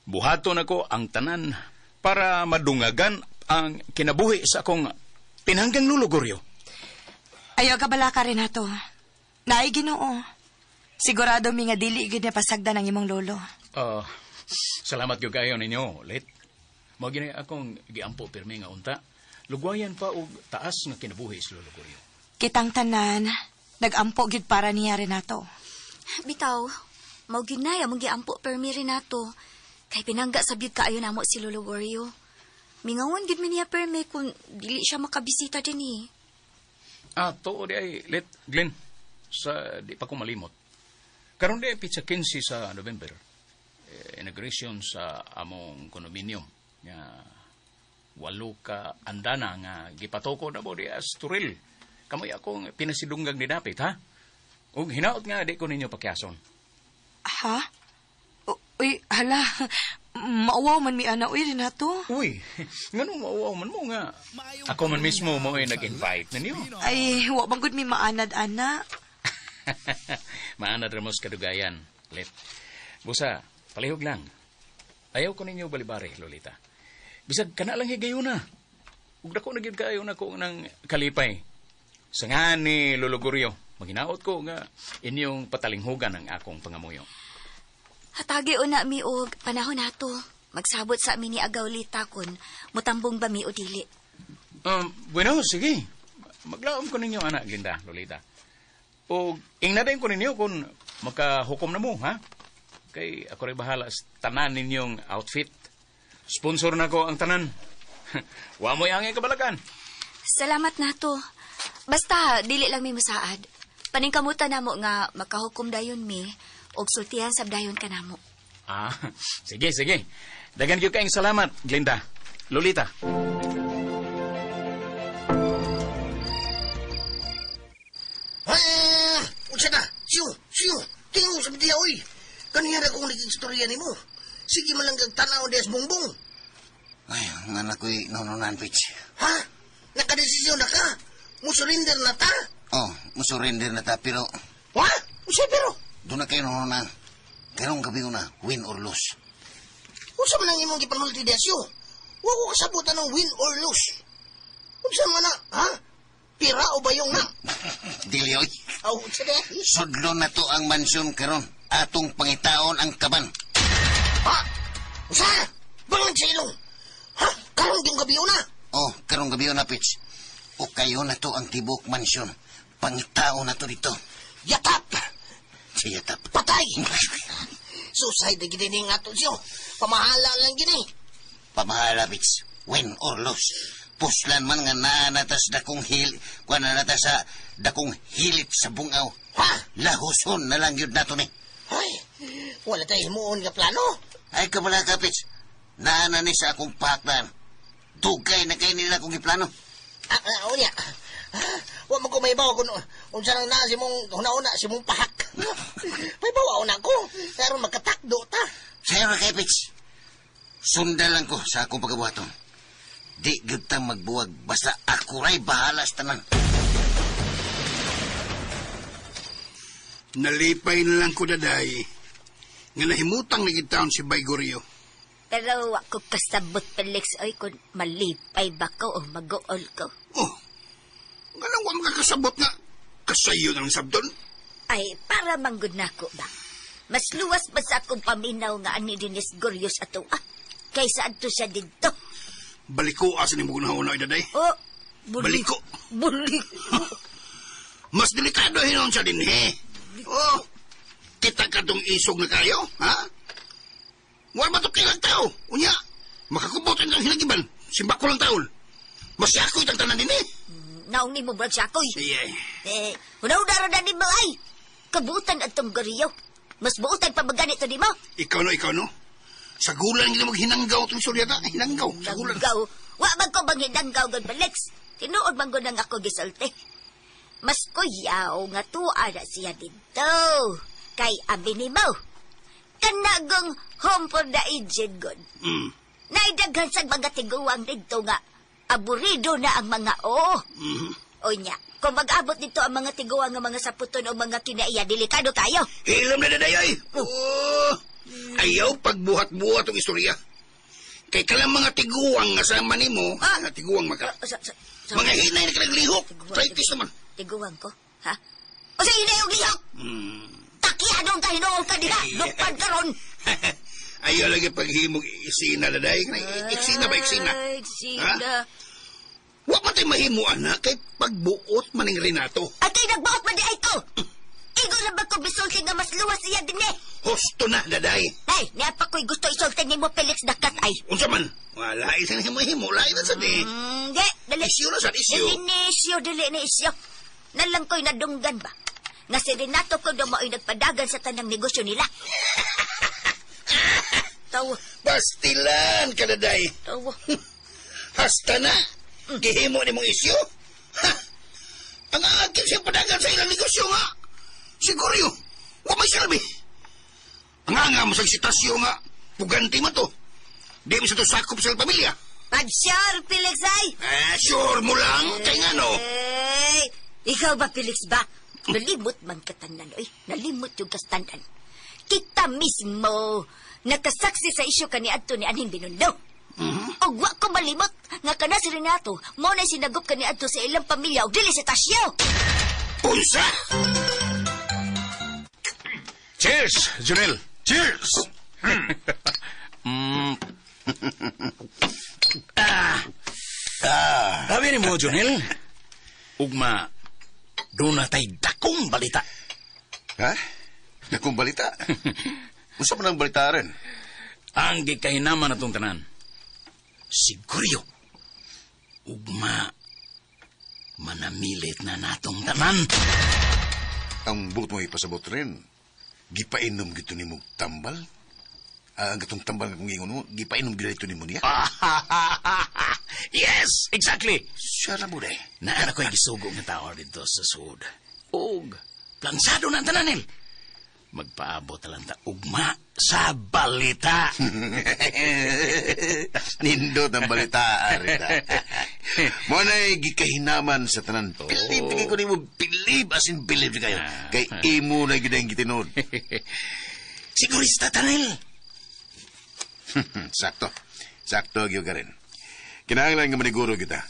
Buhaton ako ang tanan para madungagan ang kinabuhi sa akong pinanggang Lolo Gorio. Ayaw ka bala ka, Renato. Naay Ginoo. Sigurado mi nga dili gid na pasagdan ang imong lolo. Salamat gyud kayo ninyo, Let. Mao gini akong giampo pirmi nga unta. Lugwayan pa og taas nga kinabuhi si Lolo Gorio. Kitang tanan, nagampo gyud para niya, Renato. Bitaw, mao gyud na among giampo pirmi, Renato. Kay pinangga sa byud kaayo namo si Lolo Gorio. Mingawon gyud mi niya pirmi kung dili siya makabisita dinhi. Tuo di ay, Let, Glenn, sa di pa ko malimot. Karon di ay pitsa 15 sa November, inauguration sa among condominium nga 8 ka andana nga gipatoko na mo di as Turil. Kamoy akong pinasidunggang ni dapit, ha? Ug hinaot nga di ko ninyo pakiason. Ha? Uy, hala. Mauwaw man mi ana, uy, Renato. Uy, ngano mauwaw man mo nga? Ako man mismo mo ay nag-invite ninyo. Ay, wa bang gud mi maanad, ana. Maanad ramos kadugayan, Let. Busa, palihog lang. Ayaw ko ninyo balibari, Lolita. Bisag kana lang higayuna. Ug dako na gyud kaayo nako ng kalipay. Sa nga ni Lolo Gorio, maginaot ko nga inyong patalinghugan ang akong pangamuyo. Hatagi una mi og panahon nato. Magsabot sa amin ni Agaw Lita kun mutambong ba mi o dili. Bueno, sige. Maglaom ko ninyo, anak, Linda, Lolita. O ingnaday ko ninyo kung makahukom na mo, ha? Kay ako rin bahala sa tanan ninyong outfit. Sponsor na ko ang tanan. Wa mo'y angay kabalagan. Salamat na to. Basta, dili lang mi masaad. Paningkamutan na mo nga makahukom dayon mi og sultihan sab dayon ka namo. Sige, sige. Dagan gyud kaayong salamat, Glinda. Lolita. Unsa na? Siyo, siyo. Tingog sa bitiya, oy. Kaniya na kong naging istorya nimo. Sige man lang kag tanaw des bongbong. Ay, nga na ko'y nononan, Pitch. Ha? Nakadesisyon na ka? Musurrender na ta? Oh, musurrender na ta, pero... Ha? Usa pero? Doon na kayo nononan. Karong gabi na, win or lose. Unsa man ang imong gipanulti, Desyo? Wa ko kasabutan ng win or lose. Unsa man na, ha? Pira o bayong na? Dili, oy. Aw, unsa di? Sudlo na to ang mansyon karon. Atong pangitaon ang kaban. Ha? Unsa? Bangag sa ilong. Ha? Karong yung gabi na? Oh, karong gabi na, Pitch. O kayo na to ang tibok mansyon. Pangitaon na to dito. Yatap! Si yatap. Patay! Suicide na gini nga to siyo. Pamahala lang gini. Pamahala, Pitch. Win or lose. Puslan man nga naanatas dakong hil, kuan na nata sa dakong hilit sa bungaw. Ha? Lahuson na lang yun nato ni. Ay, wala tayo himuon nga plano. Ay, kamala ka, Pitch. Naana ni sa akong pakdan. Dugay na kayo nila akong iplano. Unya. Wa mo ko may bawa kung unsa nang naa si mong huna-huna, si mong pahak. May bawa una ko. Pero magkatakdo ta. Sayo na kay Pitch. Sundan lang ko sa akong pagabuhaton. Di gyud tang magbuwag basta ako ray bahala sa tanan. Nalipay na lang ko daday nga nahimutang na gid taon si Bay Gorio. Pero ako kasabot, Felix, oy, kung malipay ba ko o mag-uol ko. Oh, ganang wa makakasabot nga. Kasayo na lang sabdon. Ay, para manggod na ko ba? Mas luwas pa sa akong paminaw nga ani dinis Gorios ato, ah. Kaysa adto siya didto. Baliko asa ni mo gunahon daday. Oh, baliko. Baliko. Mas delikado hinon siya din, he. Oh, kita ka tong isog na kayo, ha? Wala ba ito kailang tao? Unya, makakubutan kang hinagiban. Simba ko lang taon. Mas ako'y tagtanan din, eh. Naong ni mo, brad, siya ako'y. Yeah. Eh, una-una na ni mo, ay. Kabutan at tong Gorio. Mas buutan pa maganito di mo. Ikaw no, Sagulan gina maghinanggaw itong suryata. Hinanggaw, sagulan. Hinanggaw. Wa man ko bang hinanggaw, God Felix. Tinuod man ko nang ako gisulti. Mas kuyaw nga tuwa na siya dito. Kay abi ni mo. Kanagong home for the aged, God. Mm. Naidaghan sa mga tiguang dito nga aburido na ang mga oo. Mm-hmm. O niya, kung mag-abot dito ang mga tiguang nga mga saputon o mga kinaiya, delikado kayo. Hilam na dadayoy. Oh. Ayaw pagbuhat-buhat ang istorya. Kay kalang mga tiguang nga sama nimo, ah? Tiguang maka. Mga hinay na kanaglihok. Traitis naman. Tiguang ko, ha? O sa hinay og lihok? Takianong ka hinuol ka diha. Lupad ka ron. Ayaw lagi paghimog isina daday. Iksina ba, iksina? Iksina. Wa man tayo mahimo, anak, kay pagbuot maning Renato. Ay, kay nagbuot man di ay ko. Igo na ba ko bisulti nga mas luwas siya din eh? Husto na, daday. Ay, niya pa ko'y gusto isulti ni mo, Felix Dakat ay. Unsa man? Wala, isang himo-himo, lain na sa di. Hindi, dali. Isyo na sa isyo. Dili ni isyo, dili ni isyo. Nalang ko'y nadunggan ba? Nga si Renato ko daw mao'y nagpadagan sa tanang negosyo nila. Tawa. Pastilan ka, daday. Tawa. Hasta na. Gihimo ni mong isyo. Ha? Ang aagin siyang padagan sa ilang negosyo nga. Siguro, wa may silbi. Ang nga mo sa sitasyo nga, puganti mo to. Di mo sa to sakop sa pamilya. Pag-sure, Felix, ay! Eh, sure mo lang, kay nga no. Eh, ikaw ba, Felix, ba? Nalimot man katanan, oy. Nalimot yung kastanan. Kita mismo, nakasaksi sa isyo kaniadto ni Anhing Binondo. Mm-hmm. Og wa ko malimot nga kana si Renato, mo na sinagup kaniadto sa ilang pamilya og dili si Tasyo. Unsa? Cheers, Junel. Cheers! Sabi ni mo, Junel, ugma, doon na tayo dakong balita. Ha? Dakong balita? Unsa man ang balita rin? Ang gikahinaman na itong tanan. Siguryo, ugma, manamilit na natong tanan. Ang buot mo ipasabot rin, gipainom gito ni mo tambal? Ang gatong tambal nga kung ingon mo, gipainom gito ni mo niya? Yes, exactly. Siya na mo day. Naara ko'y gisugo nga tao dito sa sud. Og, plansado na ang tanan, El. Magpaabot lang ta ugma sa balita. Nindot ang balita, Arita. Mo na'y gikahinaman sa tanan. Bilib, tingin ko nimo, bilib, as in bilib kayo. Kay imo na gid ang gitinuod. Sigurista, Tanel. Sakto. Sakto, gyud ka rin. Kinahanglan nga maniguro kita.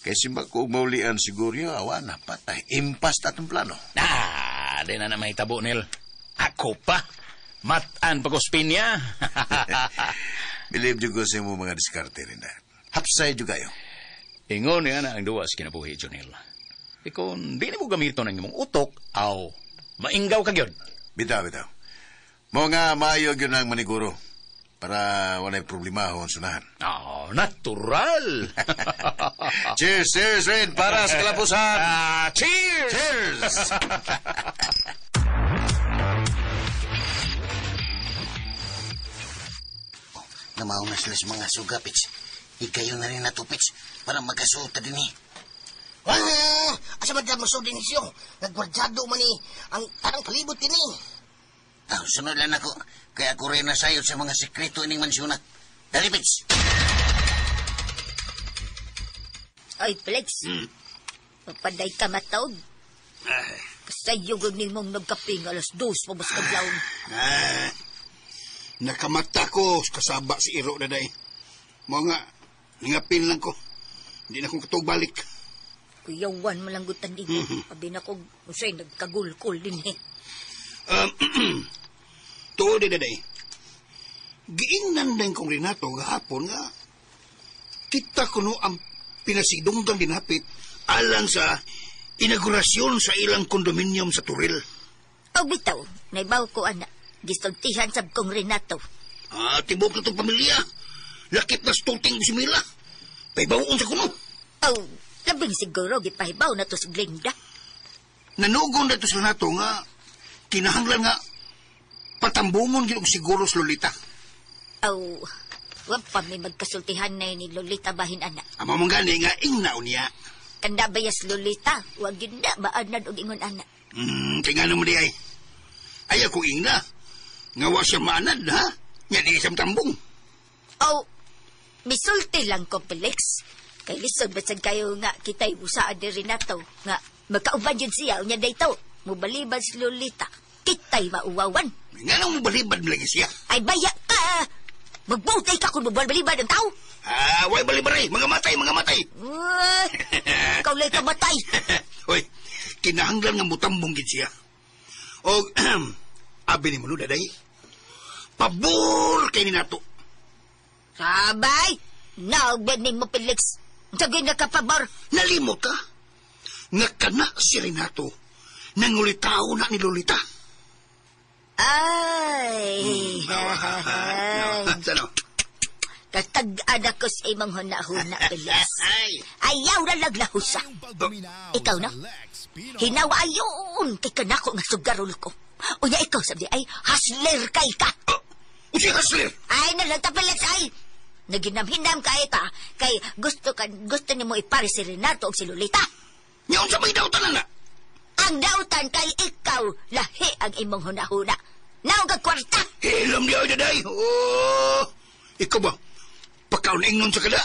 Kay simba ko maulian siguro, awa na, patay. Impas ta atong plano. Ah, di na na mahitabo, Nel. Ako pa. Matan pa ko spinya. Bilib jud ko sa imo mga diskarte rin na. Hapsay jud kayo. Ingon niya na ang duwas kinabuhi, Junel. Ikon, di na mo gamiton ang imong utok, aw, mainggaw ka gyud. Bitaw, bitaw. Mo nga maayo gyud ang maniguro para walay problema ang sunahan. Oh, natural. Cheers, cheers, Ren, para sa kalapusan. Cheers! Cheers! Namaw na sila sa mga suga, Pits. Ikayo na rin na to, Pits, para magkasuot din eh. Asa man dyan masod din siyo? Nagwardyado man eh. Ang tanang palibot din eh. Ah, sunod lang ako. Kaya ako rin nasayod sa mga sekreto ining mansyon na. Dali, Pits! Ay, Felix. Papaday ka matawag. Kasayo gag nimong nagkaping 2:00 pa mas kadlawon. Nakamata ko kasaba si Iro daday. Mo nga, ningapin lang ko. Hindi na kong katugbalik. Kuyawan mo lang gutan din. Abi na ko, usay, nagkagulkol din eh. Tuod di daday. Giingnan din kong Renato gahapon nga kita kuno ang pinasidunggang dinapit alang sa inaugurasyon sa ilang kondominium sa Turil. O bitaw, naibaw ko ana. Gisultihan sab kong Renato. Ah, tibok na itong pamilya. Lakip na stuting si Mila. Paibawon sa kuno. Oh, labing siguro gipahibaw na to si Glinda. Nanugon na ito sa Renato nga kinahanglan nga patambungon gid og siguro sa Lolita. Oh, wa pa may magkasultihan na ni Lolita bahin ana. Amo mong gani nga ingnaon niya. Kanda bayas Lolita, wa gyud na maanad og ingon ana. Kay ngano mo di ay. Ay ako ingna. Nga wa siya maanad ha. Nya di isang tambong. Oh, misulti lang ko, Felix. Kay lisod basag kayo nga kita'y busaan ni Renato. Nga magkauban yun siya, unya dayto. Mubalibad si Lolita. Kita'y mauwawan. Nga nang mubalibad mo lagi siya. Ay baya ka! Magbutay ka kung mubalibad ang tao. Ah, way balibaray. Mga matay, mga matay. Ikaw lang ka matay. Hoy, kinahanglan nga mutambong gid siya. O, abi ni mo no, daday. Pabor kay ni nato. Sabay! Naugban ni mo, Felix. Sagay nakapabor. Nalimot ka. Nga kana si Renato. Nangulitaw na ni Lolita. Ay! Sano? Katag-an ako sa imong huna-huna, Felix. Ayaw na laglahusa. Ikaw na? Hinawa ayon kay kanako nga sugarol ko. Unya ikaw sabi ay hustler kay ka. Usi hustler? Ay nalang ta, Felix, ay. Naginamhinam kay ka kay gusto nimo ipare si Renato og si Lolita. Nya unsa may dautan na? Ang dautan kay ikaw lahi ang imong huna-huna. Naog ang kwarta. Hilom diyo daday. Oh, ikaw ba? Pagkaon-ingnon sa kada.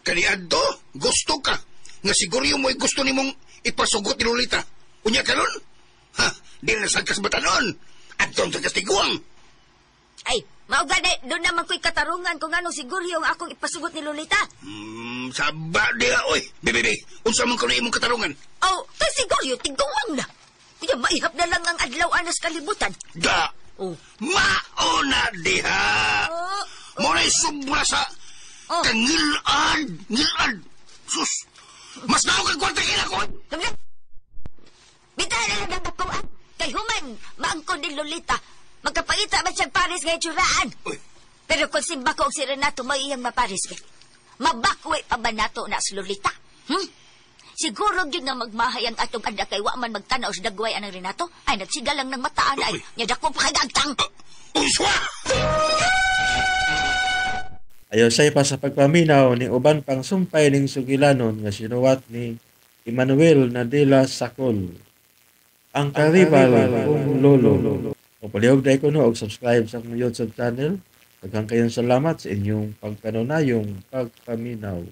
Kaniadto, gusto ka. Nga siguro mo'y gusto nimong ipasugot ni Lolita. Unya karon? Ha, di na sagkas batanon. Adton sa kastiguang. Ay, mao gani, doon naman ko'y katarungan kung anong siguro yung akong ipasugot ni Lolita. Saba diha, oy. Bibi, unsa man kuno imong katarungan? Oh, kay siguro tiguang na. Kuya, maihap na lang ang adlaw anas kalibutan. Da. Oh. Mauna diha. Oh. Mo na'y sobra sa kangilad, ngilad. Sus, mas naog ang kwarta kila ko. Bitahan na lang ako, ah. Kay human, maangkon ni Lolita. Magkapangita man siyang Paris nga itsuraan. Pero kung simba ko og si Renato, may iyang maparis kay. Mabakwe pa ba nato na si Lolita? Siguro yun nga magmahay ang atong anak kay wa man magtanaw sa dagway anang Renato. Ay, nagsiga lang ng mataan ay. Nya dako pa kay agtang. Unswa! Ayo say pa sa pagpaminaw ni uban pang sumpay ning sugilanon nga sinuwat ni Emmanuel Nadila Sakol. Ang karibal kong lolo. O palihog dahil ko no, og subscribe sa akong YouTube channel. Daghang kayong salamat sa inyong pagkanunayong pagpaminaw.